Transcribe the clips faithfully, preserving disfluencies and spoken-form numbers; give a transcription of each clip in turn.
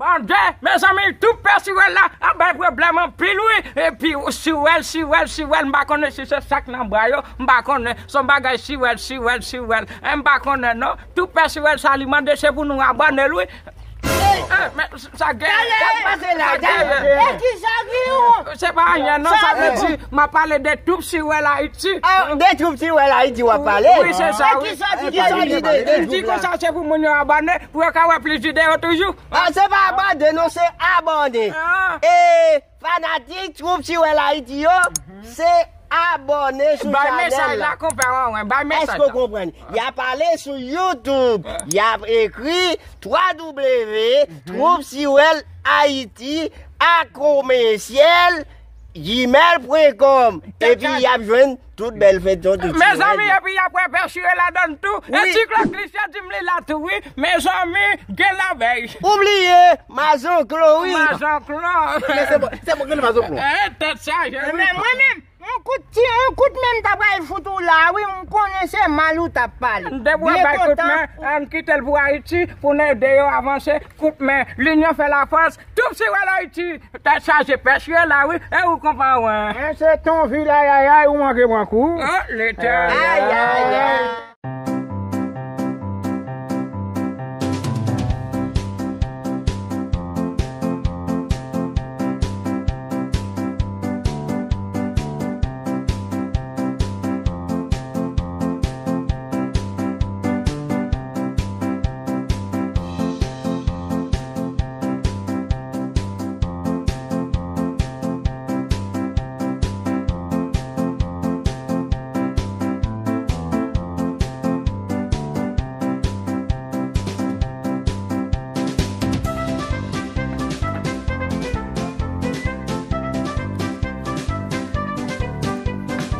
Bondye, mezanmi, tout pè siwèl la ap bay pwoblèm anpil, wi. Epi, siwèl, siwèl, siwèl, m pa konnen si se sa k nan bra yo, m pa konnen. Se yon bagay siwèl, siwèl, siwèl. Eh, m pa konnen, non. Tout pè siwèl sa li mande, se pou nou abòne l, wi. Eh, men, sa gen. Sa k pase la? E kisa ki ou? Se pa anyen, non, sa vle di, m ap pale de twoup siwèl Ayiti. Ah, de twoup siwèl Ayiti w ap pale? Wi, se sa, wi. E kisa ki, kisa ki de, de twoup la? M di konsa, se pou moun yo abòne, pou yo ka wè plis videyo toujou. Ah, se pa abòne, non, se abòne. Ah. E fanatik twoup siwèl Ayiti yo, se abòne sou chanèl la. Bay mesaj la, konpè Wanwen, bay mesaj la. Èske w konprann? Y ap ale sou YouTube, y ap ekri twa W twoup siwèl Ayiti a komesyèl gmail pwen kòm. Epi y ap jwenn tout bèl feyton, tout siwèl. Mezanmi, epi y ap wè pè siwèl ladann tou. E ti Kloklis yo di m li la tou, wi. Mezanmi, gen lavèy. Ou bliye, Mazonklo, wi. Mazonklo. Men se bon, se bon, gen Mazonklo. Eh, tèt chaje, wi. Men mwen menm, yon kout ti, yon kout men m ta pral fout ou la, wi, m konnen se mal ou t ap pale. Depi w ap bay kout men, ann kite l pou Ayiti, pou n ede yo avanse. Kout men, linyon fè lafòs, twoup siwèl Ayiti, tèt chaje pè siwèl la, wi, e ou konpè Wanwen. Men se Tonvil, ayayay, ou manke pran kou. Oh, Letènèl. Ayayay.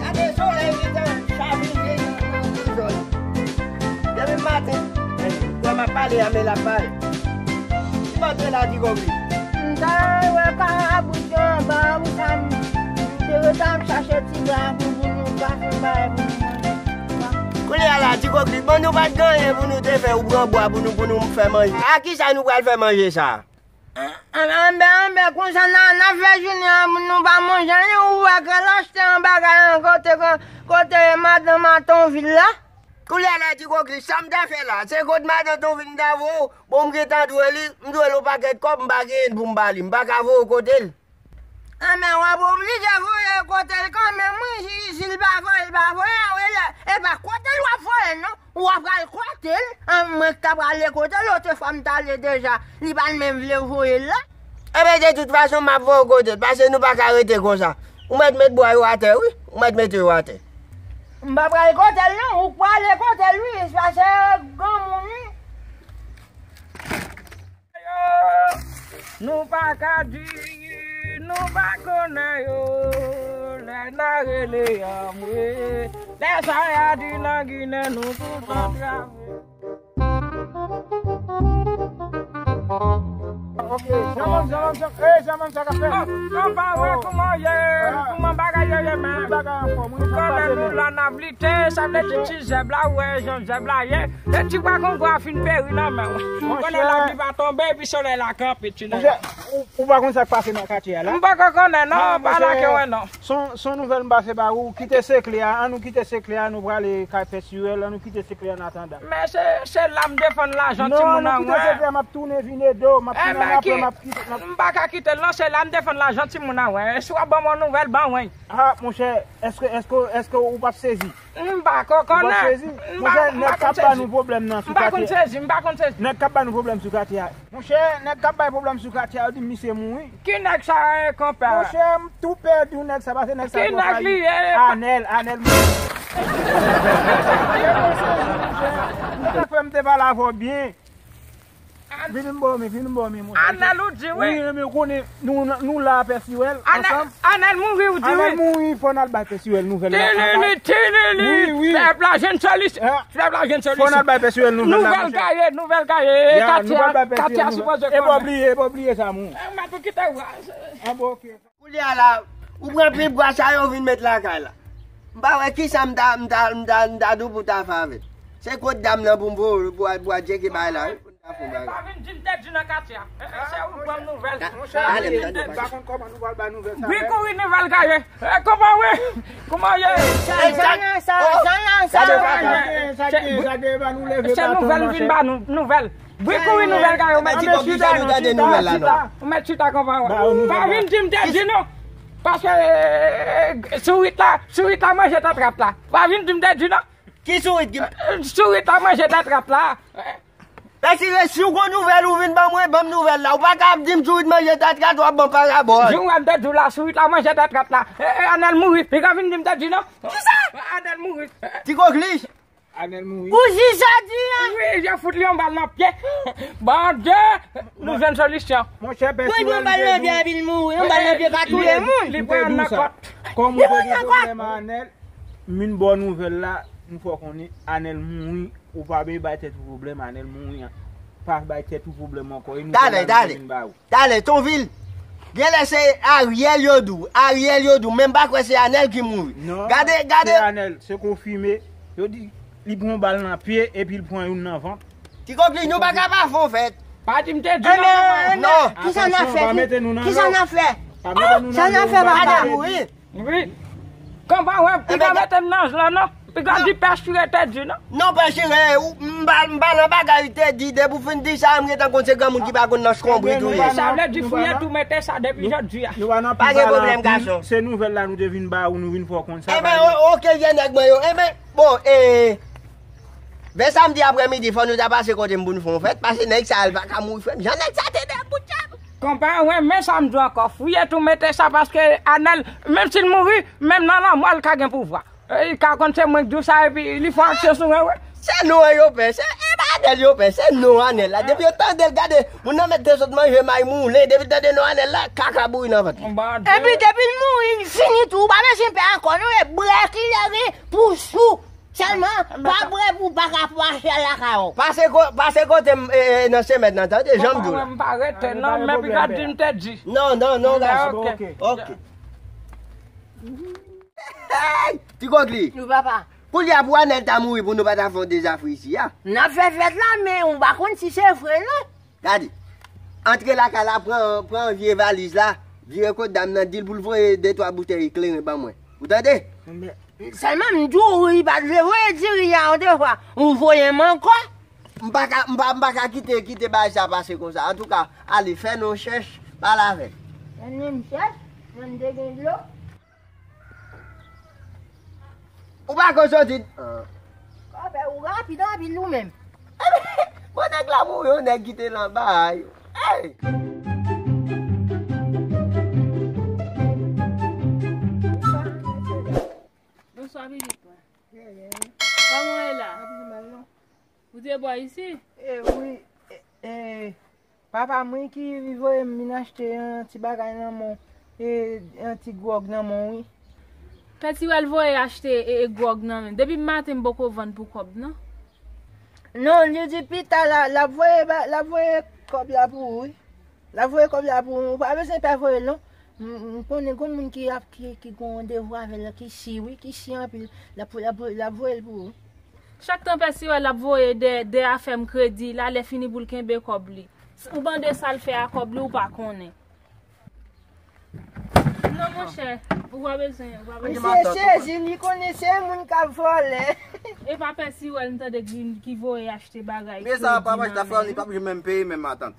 Gade solèy gentan chavire nan, nan, nan zòn. Depi maten, wè m ap pale a, men l ap pale. Ki bò w te la, Ti Gògri? M ta wè karabous yo anba a, pou sa m te rete ap chache ti bwa pou, pou nou pase bay pou nou manje. Kounye a la, Ti Gògri, bon, nou pa t gen anyen pou nou te fè, ou pran bwa pou nou, pou nou fè manje. A kisa nou pral fè manje sa? Anben, anben, konsa n a, n a fè jounen an, nou pa manje anyen, ou wè ke l achte yon bagay an kote, kote madanm a Tonvil la. Kounye a la, Ti Gògri, sa m ta fè la, se kot madanm Tonvil m ta voye w, bon, m gentan dwe li, m dwe l yon pakèt kòb, m pa genyen pou m ba li, m pa ka voye w kote l. Anben, w ap oblije voye l kote l kanmenm, wi, si, si l pa voye, l pa voye, wi, e pa kote l w ap voye l, non. Ou a pral kote l? An, mwen k ta prale kote l, otrefwa m t ale deja. Li pa t menm vle voye l la. Enben, de tout fason, m ap voye w kote l, paske nou pa ka rete konsa. Ou mèt met bwa yo atè, wi. Ou mèt mete yo atè. M pa pral kote l, non. Ou k prale kote l, wi, paske granmoun, wi. Nou pa ka di, nou pa konnen yo, lè n a rele anmwe, lè sa y a di nan Ginen, nou tout antrave. Ok, Jean-Mom, Jean-Mom, Jean-, eh, Jean-Mom, sa k ap fèt? Oh, nou pa wè kouman ye, kouman bagay yo ye, men. Tout bagay anfòm, wi, nou konnen nou la n ap lite, sa vle di ti zèb la, ou wè jan zèb la ye. Lè ti bwa kongo a fin peri nan men w. M konnen lapli va tonbe epi solèy la kanpe ti nèg. Monchè, ou, ou pa konn sa k pase nan katye a la? M poko konnen non, pa lage w non. Son, son nouvèl m pase ba ou, kite sekle a, an nou kite sekle a, nou prale kay pè Sirèl, an nou kite sekle a an atandan. Men se, se la m defann lajan timoun an mwen. Non, nou kite sekle a, m ap tounen vin ede w, m ap tounen ann apre, m ap kite, m ap... M pa ka kite l non, se la m defann lajan timoun an mwen. Si w ap ban m yon nouvèl, ban mwen. Ah, monchè, èske, èske, èske ou p ap sezi? M pa ko konnen. Ou pa sezi? Monchè, nèg k ap ba nou pwoblèm nan sou katye a. M pa konn sezi, m pa konn sezi. Nèg k ap ba nou pwoblèm sou katye a. Monchè, nèg k ap bay pwoblèm sou katye a, yo di misye mouri. Ki nèg sa ye, konpè? Monchè, m tou pè di w nèg sa, paske nèg sa twò fayi. Ki nèg li ye? Anèl, Anèl mouri. Monchè, m te pale avè w byen. Vin m ba w men, vin m ba w men, monchè. Anèl ou di wi. Wi, men ou konnen, nou, nou la a Pè Sirèl, ansanm. Anèl mouri ou di wi. Anèl mouri, fò n al bay Pè Sirèl nouvèl la. Tilili, tilili. Wi, wi. Pèp la jwenn solisyon. Pèp la jwenn solisyon. Fò n al bay Pè Sirèl nouvèl la, monchè. Nouvèl gaye, nouvèl gaye. Ya, nou pral bay Pè Sirèl nouvèl. Katye a sipoze konnen. E pa bliye, e pa bliye sa, mon. E mwen tou kite w a. An bon, ok. Kounye a la, ou pran pye bwa sa yo vin met lakay la. M pa wè kisa m ta, m ta, m ta, m ta di w pou ta fè avè l. Se kot dam nan pou m voye, pou, pou al tcheke bay la, wi. Pa vin di m te di nan katye a. E, e, se ou ban m nouvèl. Monchè, ale, m pa konn kòman nou pral bay nouvèl sa. Bri kouri nouvèl gaye. E, kòman wi? Kòman ye? Sa, sa, sa, sa, sa, sa, sa, sa, sa, sa, sa, nou leve se baton, nouvèl m vin ba nou, nouvèl. Bri kouri nouvèl gaye, ou mèt chita, chita, chita, ou mèt chita, kòman wè? Pa vin di m te di non. Paske, e, e, e, sourit la, sourit la manje tèt rat la. Pa vin di m te di non. Ki sourit ki... Sourit la manje tèt rat la. Pèsi, si w gon nouvèl, ou vin ban mwen, ban m nouvèl la. Ou pa ka ap di m sourit manje tèt rat, w ap ban parabòl. Jou w te di w la, sourit la manje tèt rat la. E, e, Anèl mouri. Piga vin di m te di non. Kisa? Anèl mouri. Ti kokli. Anèl mouri. Ou di sa di an? Wi, yo fout li yon bal nan pye. Bondye, nou jwenn solisyon. Monchè, pèsi, yon bal nan pye, epi l mouri. Yon bal nan pye pa touye moun. Li pran nan kòt. Kòm ou te gen pwoblèm a Anèl, m vin ba w nouvèl la, m fè w konnen Anèl mouri. Ou pa bezwen bay tèt ou pwoblèm, Anèl mouri an. Pa bay tèt ou pwoblèm ankò. E nou... Talè, talè. Talè, Tonvil. Genlè se Ariel yo di w. Ariel yo di w. Men m pa kwè se Anèl ki mouri. Non, gade, gade. Se Anèl, se konfime. Yo di li pran bal nan pye epi l pran youn nan vant. Ti kokli, nou pa ka pa fè yon fèt. Pa di m te di non. Non. Kisa n ap fè? Kisa n ap fè? Sa n ap fè, papa? Wi. Konpa wè, piga mete m nan jlan non. Piga di pè chire te di non. Non, pè chire, ou, m pa, m pa nan bagay te di, depi w fin di sa, m gentan konn se granmoun ki pa konn nan chkonbrit ou ye. Sa vle di fouye tou mete sa depi jodi a. Nou pa nan pil pale anpil. Se nouvèl la nou te vin ba ou, nou vin fè w konn sa. Enben, o-, oke, vye nèg mwen yo. Enben, bon, e, vè samdi aprèmidi, fò nou ta pase kote m pou nou fè yon fèt, paske nèg sa, l pa ka mouri, frè m. Jan nèg sa te debout, tchèp. Konpa, wi, men sa m di w ankò, fouye tou mete sa, paske Anèl, menm si l mouri, menm nan lanmò, l ka gen pouvwa. E, li ka konn se mwen k di w sa, epi li fè aksyon sou mwen, wi. Se non an yo pè, se, e pa Anèl yo pè, se non Anèl la. Depi yo tande l, gade, moun nan mèt te sot manje may moulen, depi l tande non Anèl la, kaka bouri nan vant li. Epi depi l mouri, li fini tou, ou pa bezwen pè ankò, non, e brè ki leve pou sou. Sèlman, pa brè pou pa ka mache lakay ou. Pase ko-, pase kote m, e, e, nan semèn nan, tande, jan m di w la. M pa rete, non, men piga di m te di. Non, non, non, gason. Ok. Ok. Hey! Ti kokli. Wi, papa. Koulye a pou Anèl ta mouri pou nou pa ta fè yon dezafri isi a. N ap fè fèt la, men ou pa konn si se vre, non. Gade. Antre lakay la, pran, pran vye valiz la, vire kot dam nan, di l pou l voye de twa boutèy kleren ban mwen. Ou tande? Men, sèlman m di w, li pa t vle voye diri a yon de fwa. Ou voye m ankò? M pa ka, m pa, m pa ka kite, kite bagay sa pase konsa. Antouka, ale, fè nou chèch, pale avè l. Fè nou chèch, fè n te gen dlo. Ou pa ko soti. Kòpè ou rapid anpil ou menm. Bon, nèg la mouri, yon nèg ki te lan bay. Hey! Bonswa, pitit mwen. Kòman w ye la? Ou te bò isi? E wi, e, e, papa mwen ki voye m vin achte yon ti bagay nan men w, e, yon ti gwòg nan men w, wi. Pè Tiwèl voye achte, e, e, gwòg nan men m. Depi maten m poko vann pou kòb, non. Non, li di pita la, l ap voye ba, l ap voye kòb la pou ou, wi. L ap voye kòb la pou ou, ou pa bezwen pè voye l, non. M, m konnen gon moun ki ap, ki, ki gon randevou avè l, ki si, wi, ki si anpil. L ap, l ap, l ap voye l pou ou. Chak tan pè Siwèl ap voye de, de afè m kredi, la lè fini pou l kenbe kòb li. Ou mande sa l fè a kòb li, ou pa konnen. Non, monchè, ou pa bezwen, ou pa bezwen. Misye sezi, li konnen se moun k ap vòlè. E pa pè Siwèl m tande ki, ki voye achte bagay kredi nan men l.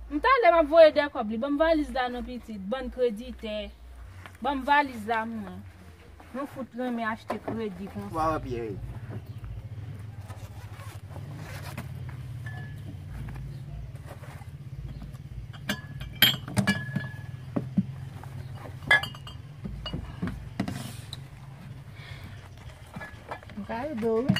M talè m ap voye de kòb li. Ban m valiz la non pitit. Bann kreditè. Ban m valiz la mwen. Nou fout renmen achte kredi konsa. M ka ede w wi.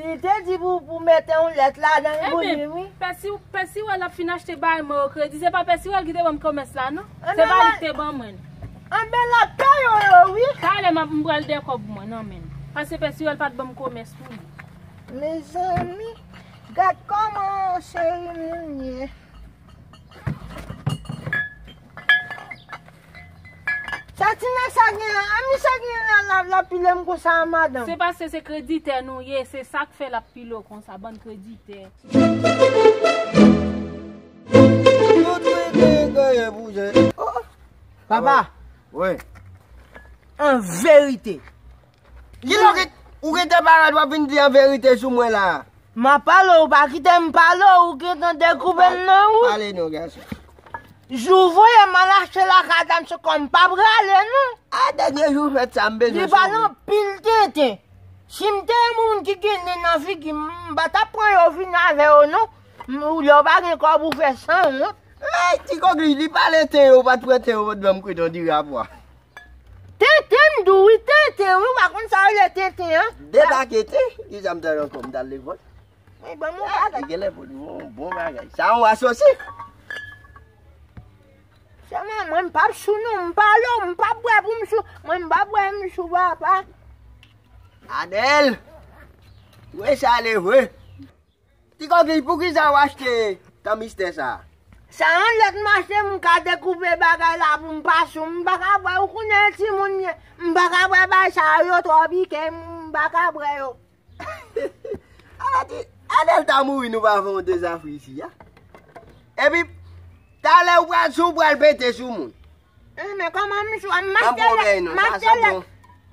Li te di pou, pou mete yon lèt ladan l pou li, wi. Pè Siwèl ap fin achte bagay mwen yo kredi. Se pa Pè Siwèl ki te ban m komès la, non. Se pa li ki te ban mwen. Anben, l ap peye w yo, wi. Talè m ap, m pral de kòb mwen nan men l. Paske Pè Siwèl pa t ban m komès pou li. Mezanmi, gad kòman cheri m ye. Sa E ti nèg sa gen, e misye gen la, la, la pile m konsa a, madanm. Se paske se kreditè nou ye, se sa k fè l ap pile w konsa, bann kreditè. Yo tou e gen, gen, gen, boujè. Oh, oh. Papa. Wi. An verite. Kilè w gen, ou gen tan parèt w ap vin di an verite sou mwen la? M ap pale w, ou pa kite m pale w, ou gentan dekoupe m nan wout. Pale non, gason. Jou w voye m al achte lakay dam se kòm m p ap rale non. A dènye jou fèt sa, m bezwen sove. Li pale anpil tenten. Si m te yon moun ki gen nen nan figi m, m pa t ap pran yo vin avè yo non. M, ou lè w pa gen kòb ou fè sanwont. Ey, ti kòk li, li pale ten yo, ou pa t pran ten yo, ou pa t ban m kwit on diri a pwa. Tenten m di w wi, tenten wi, ou pa konn sa yo rele tenten an. Debake ten, ki sa m t al ankò, m t al lekòl. Mwen ban m yon bagay. Li genlè pou li yon bon bagay. Sa yon asosi. Sèlman mwen m p ap sou non, m pale w, m p ap bwè pou m sou, mwen m p ap bwè m sou papa. Anèl, wè sa le vre. Ti kòkil, poukisa w achte kanmistè sa a? Sa yon lèt m achte, m ka dekoupe bagay la pou m pa sou, m pa ka bwè, ou konnen timoun m ye, m pa ka bwè bagay sa yo, yo twò pike, m pa ka bwè yo. Ala ti, Anèl ta mouri, nou pa fè yon dezafri isi a. Epi, talè ou pral sou, ou pral pete sou moun. Eh, men kòman m sou, m achte lèt, m achte lèt,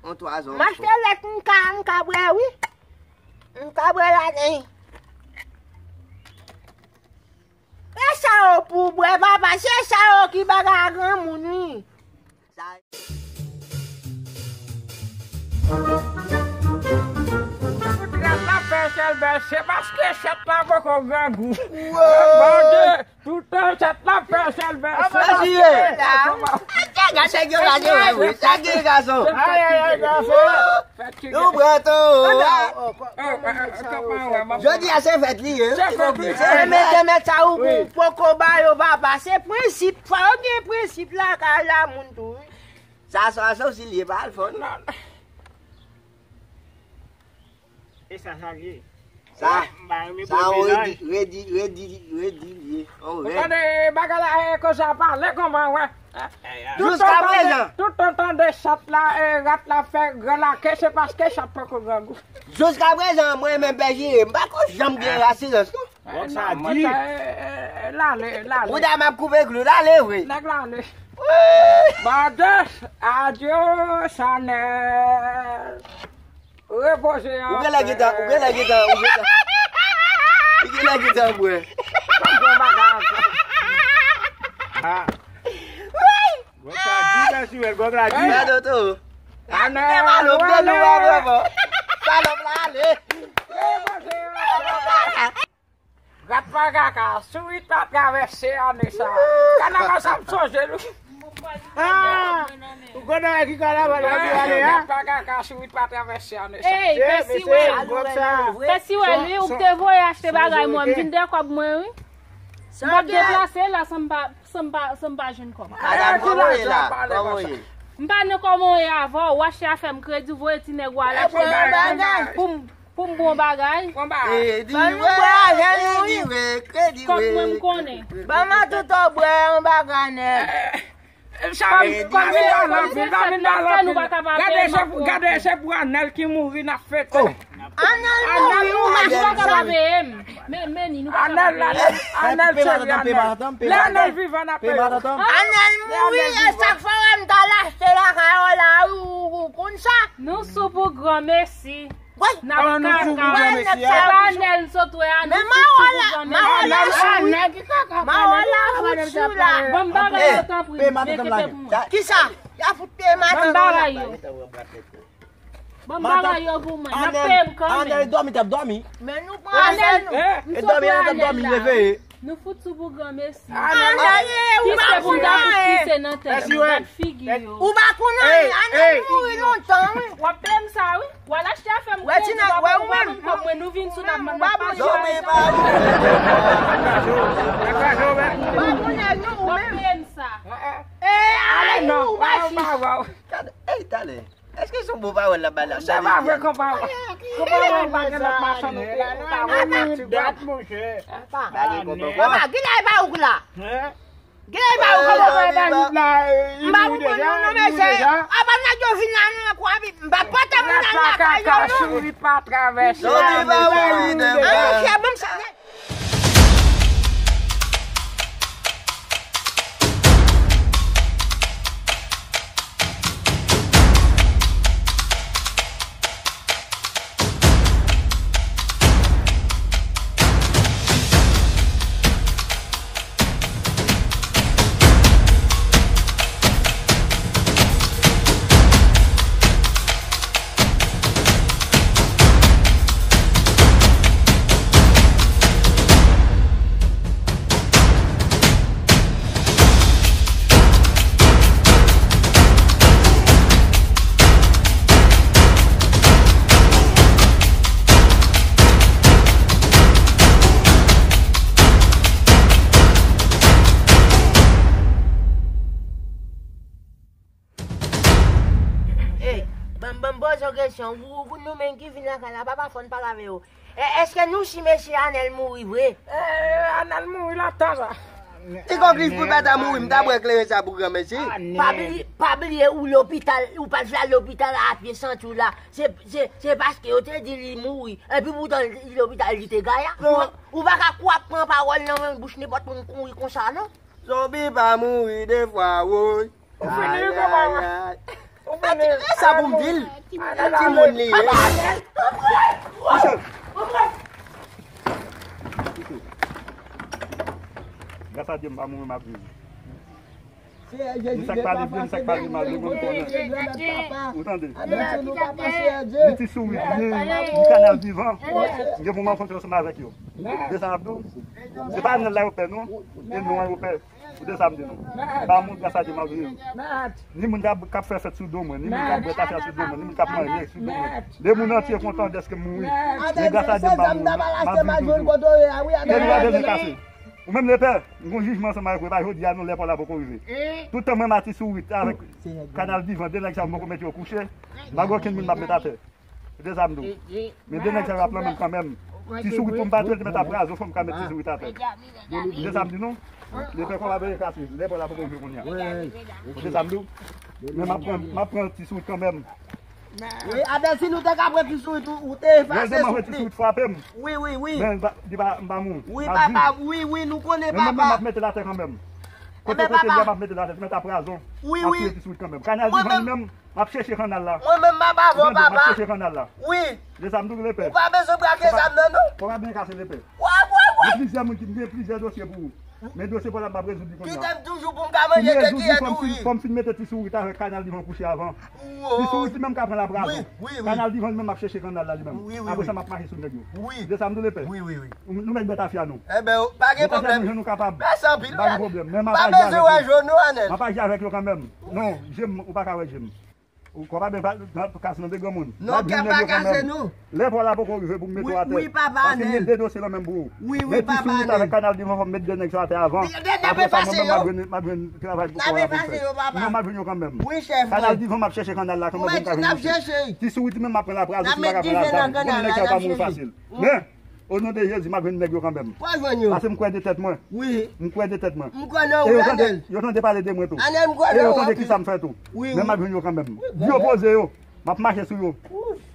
m achte lèt, m ka, m ka bwè wi. M ka bwè ladan. E sa yo pou bwè, papa, se sa yo ki bagay a granmoun wi. Tout rad la fè sèl bèl, se paske chat la poko grangou. Bondye, tout tan chat la fè sèl bèl, se paske... Mesye, gade nèg yo la, wi, sa gen gason. Ay, ay, ay, gason. Nou pran tou. Jodi a se fèt li ye. Se fèt li. Se mete mèt sa ou pou poko ba yo papa. Se prensip. Fò yo gen prensip lakay la moun tou wi. Sa, sa, sa osi li ye pa al fò non. E sa, sa li ye. Sa, sa on redi, redi, redi, redi li ye. On redi. Ou tande bagay la, e, konsa pale kòman, wè. Jiska prezan. Tout tan tande chat la, e, rat la fè gran lake, se paske chat poko grangou. Jiska prezan, mwen menm pè jire, m pa ko janm gen asirans non. Bon, sa di. Lale, lale. Ou ta m ap koupe klou, lale vre. Nèg lale. Wi. Bondye, adye, Chanèl. Repoze an pè. Ou genlè gentan, ou genlè gentan, ou gentan. Ou genlè gentan bwè. Bon bagay ankò. Ah. Wi. Gòg la di, mèsi, wè, gòg la di. Gade tou. Anè, te malo, te lou a vrèman. Salòp la ale. Rat pa kaka, sourit pa travèse ane sa. Kanaval sa m sonje l wi. Ah, ou konn nan ki kanaval la pou ale a? Rat pa kaka, sourit pa travèse ane sa. Ey, mèsi wè. Mèsi wè wi, ou te voye achte bagay mwen, m vin de kòb mwen wi. M p ap deplase la san m pa San m pa, san m pa jwenn kòb. Madanm, kòman w ye la? Kòman w ye? M pa nan kòman w ye avè w, w achte afè m kredi, voye ti nèg ou al achte bagay pou m, pou m bon bagay. Kredi wi, kredi wi. Kòb mwen m konnen. Ban m a tout ou bwè yon bagay nèt. Kòm, kòm se, kòm se fèt nèg fè nou pa ka peye m ap pran. Gade se pou Anèl ki mouri n ap fete. Anèl mouri, ou pa ka pa peye m. Men, men ni nou pa ka pa peye m. Anèl cheri Anèl. Lè Anèl vivan n ap peye w. Anèl mouri, e sa k fè w wè m t al achte lakay ou la, ou, ou konn sa. Nou sou pou granmesi. N ap kaka. Se pa Anèl m sot wè a, nou sou pou granmesi. Ban m bagay yo tanpri, men kite pou mwen. Kisa? Y a fout peye matant. Ban m bagay yo. Ban m bagay yo pou mwen. N ap peye m kanmenm. Anèl dòmi, t ap dòmi. Men nou pran Anèl. E dòmi, Anèl t ap dòmi, leve. Nou fout sou pou granmesi. Anèl, ou pa konnen. Pise pou gade, pise nan tèt. Gad figi yo. Ou pa konnen, Anèl mouri lontan wi. W ap peye m sa wi. W al achte afè m kredi, w ap pran m kòb mwen, nou vin sou n ap mande m pa jwe avèk sa. W ap peye m sa. E, ale non, ou pa jwe. Ey, talè. Èske se yon bon pawòl l ap bay la? Se pa vre, konpa. Konpa, w pa gen lòt machann ou te, ou ta wè nan ti bwat, monchè. Papa, kilè e pa ou k la? Gen ba ou kòman mwen ba li la. M ba ou bon non non mesye. Apa nèg yo vin la nan kwa bi. M pa pote moun nan lakay yo non. Li pa travèse. Non li pa mouri devan. Mesye bon sa. Ey, ban m, ban m poze w kesyon. Ou, ou, nou menm ki vin lakay la, papa fò n pale avè yo. E, èske nou si mesye Anèl mouri vre? E, Anèl mouri lontan sa. Ti kòklis pou l pa ta mouri, m ta bwè kleren sa pou granmesi. Pa bliye, pa bliye ou lopital, ou pa t vle al lopital a pye santi w la. Se, se, se paske yo te di li mouri. Epi poutan li lopital li te gaya. Ou, ou pa ka kwè ap pran pawòl nan men bouch nenpòt moun kouri konsa non. Zonbi pa mouri de fwa woy. Ou fini wi papa. Ou fini. Sa pou m di l. Ki moun li ye? Gras a Dye m pa mouri, m ap viv. Ni sa k pale byen, ni sa k pale mal, yo konn konnen. Ou tande? Ni ti sourit, ni, ni kanal divan. M gen pou m rankontre ansanm avèk yo. Se sa m ap di w. Se pa Anèl la yo pè non. E non yo pè. Ou te sa m di nou. Pa moun gras a Dye m ap viv. Ni moun k ap, k ap fè fèt sou do mwen, ni moun k ap bwè tafya sou do mwen, ni moun k ap manje sou do mwen. De moun antye kontan dèske m mouri. Men gras a Dye m pa mouri. M ap viv toujou. Tèt nou pa bezwen kase. Ou menm lepè, m gon jijman ansanm avèk ou, e pa jodi a non, lè pa w la poko rive. Tout tan mwen, Mati Sourit avèk Kanal Divan, de nèg sa yo m poko mete yo kouche, m pa gen okenn moun m ap met atè. Ou te sa m di w. Men de nèg sa yo ap lanmen m kanmenm. Ti sourit pou m pa tire, te mèt ap raze w, fò m ka met ti sourit atè. Ou te sa m di nou. Lepè kòman bezwen kase, lè pa w la poko rive kounye a. Ou te sa m di w. Men m ap pran, m ap pran ti sourit kanmenm. Wi, Adèl, si nou te ka pran ti sourit, ou, ou te efase sou ti sourit frape m. Wi, wi, wi. Men li pa, m pa mouri. Wi, papa, wi, wi, nou konnen papa. Men mwen menm m ap mete l atè kanmenm. Kote, kote l ye, m ap mete l atè, te mèt ap raze w. Wi, wi. M ap tire ti sourit kanmenm. Kanal Divan li menm, m ap chèche kannal la. Mwen menm m ap avè w, papa. M ap chèche kannal la. Wi. Ou pa bezwen brake zam nan non. Fò pa byen kase lepè. Gen plizyè moun ki, gen plizyè dosye pou ou. Men dosye pa w la m ap rezoud li kounye a. Kite m toujou pou m ka manje de kiyè douri. Fò m fin mete ti sourit avèk Kanal Divan kouche avan. Ti sourit li menm ka pran l ap raze w. Kanal Divan li menm m ap chèche kannal la li menm. Apre sa m ap mache sou nèg yo. Ou te sa m di w lepè. Nou mèt bwè tafya nou. Enben pa gen pwoblèm. Mèsi anpil. Pa gen pwoblèm. Men m ap aji avèk yo. M ap aji avèk yo kanmenm. Non, je m, ou pa ka wè je m. Ou konprann pa kas nan de granmoun. Non, kè pa kase nou. Lè pa w la poko rive pou m mete w atè. Wi, papa Anèl. Paske m gen de dosye nan men m pou ou. Wi, wi, papa Anèl. Men ti sourit avèk Kanal Divan fò m met de nèg sou atè avan. Apre sa mwen menm m ap jwenn, m ap jwenn travay pou kò a pou m fè. Non, m ap jwenn yo kanmenm. Wi, chèf. Kanal Divan m ap chèche kannal la kanmenm pou m ka jwenn yo. Ti sourit li menm m ap pran l ap raze w, si m pa ka pran l ap raze w. Bon nèg sa yo pa mouri fasil. Men o non de Jezi, m ap jwenn nèg yo kanmenm. W a jwenn yo. Paske m kwè de tèt mwen. Wi. M kwè de tèt mwen. M kwè nan ou, Anèl. E yo tande, yo tande pale de mwen tou. Anèl, m kwè nan ou anpil. E yo tande kisa m fè tou. Wi, wi. Men m ap jwenn yo kanmenm. Di yo poze yo. M ap mache sou yo.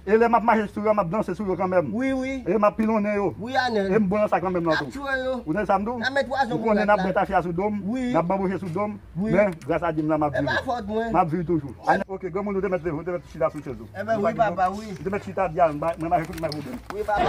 E lè m ap mache sou yo, m ap danse sou yo kanmenm. Wi, wi. E m ap pilonnen yo. Wi, Anèl. E m bon nan sa kanmenm nan tou. N ap tchwe yo. Ou tande sa m di w? N ap met pwazon pou nèg la. Ou konnen n ap bwè tafya sou do m, n ap banboche sou do m. Wi. Men gras a Dye m la m ap viv. E pa fòt mwen. M ap viv toujou. Ok, granmoun ou te mèt leve, ou te mèt chita sou chèz ou. Enben wi papa, wi. Ou te mèt chita di a, mwen pa gen tout mwen pwoblèm. Wi papa.